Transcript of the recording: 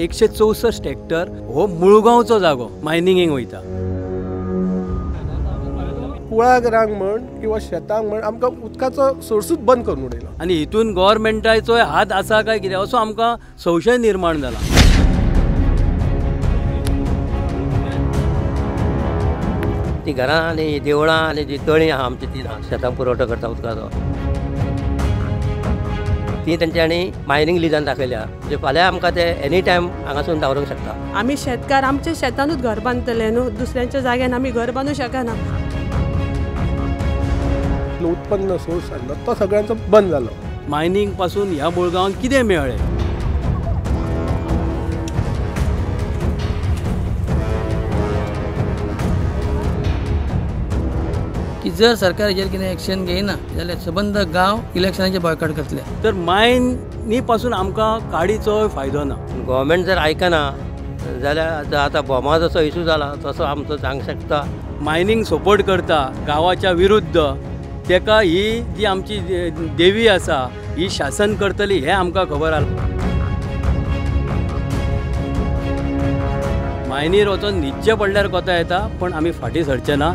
164 Hector हो मुळगांवचो जागो मायनिंगेक वयता. कुळागरांक म्हण किंवा शेतांक म्हण आमकां उदकाचो सोर्सूच बंद करून उडयलो आनी हितून गव्हर्मेंटाचोय हात आसा काय कितें असो आमकां संशय निर्माण जाला. ती घरां आनी देवळां आनी जी तळीं आहा आमची ती शेतांक पुरवठो करता उदकाचो, ती तेंच्यांनी मायनींग लिजान दाखयल्या. म्हणजे फाल्यां आमकां ते एनी टायम हांगासून दावरूंक शकता. आमी शेतकार आमच्या शेतानूच घर बांदतले न्हू, दुसऱ्यांच्या जाग्यान आमी घर बांदूंक शकना. उत्पन्न सोर्स आसलो तो सगळ्यांचो बंद जालो. मायनींग पासून ह्या मुळगांवान कितें मेळ्ळें? की जर सरकार हेजेर कितें एक्शन घेयना जाल्यार सबंद गांव इलेक्शनाचे बॉयकॉट करतले. तर मायनी पासून आमकां काडीचो फायदो ना. गव्हर्मेंट जर आयकना जाल्यार आतां बॉमा जसो इशू जाला तसो आमचो जावंक शकता. मायनींग सपोर्ट करता गांवाच्या विरुद्ध, तेका ही जी आमची देवी आसा ही शासन करतली हें आमकां खबर आसा. मायनीर वचोन न्हिदचें पडल्यार कोता येता, पण आमी फाटीं सरचे ना.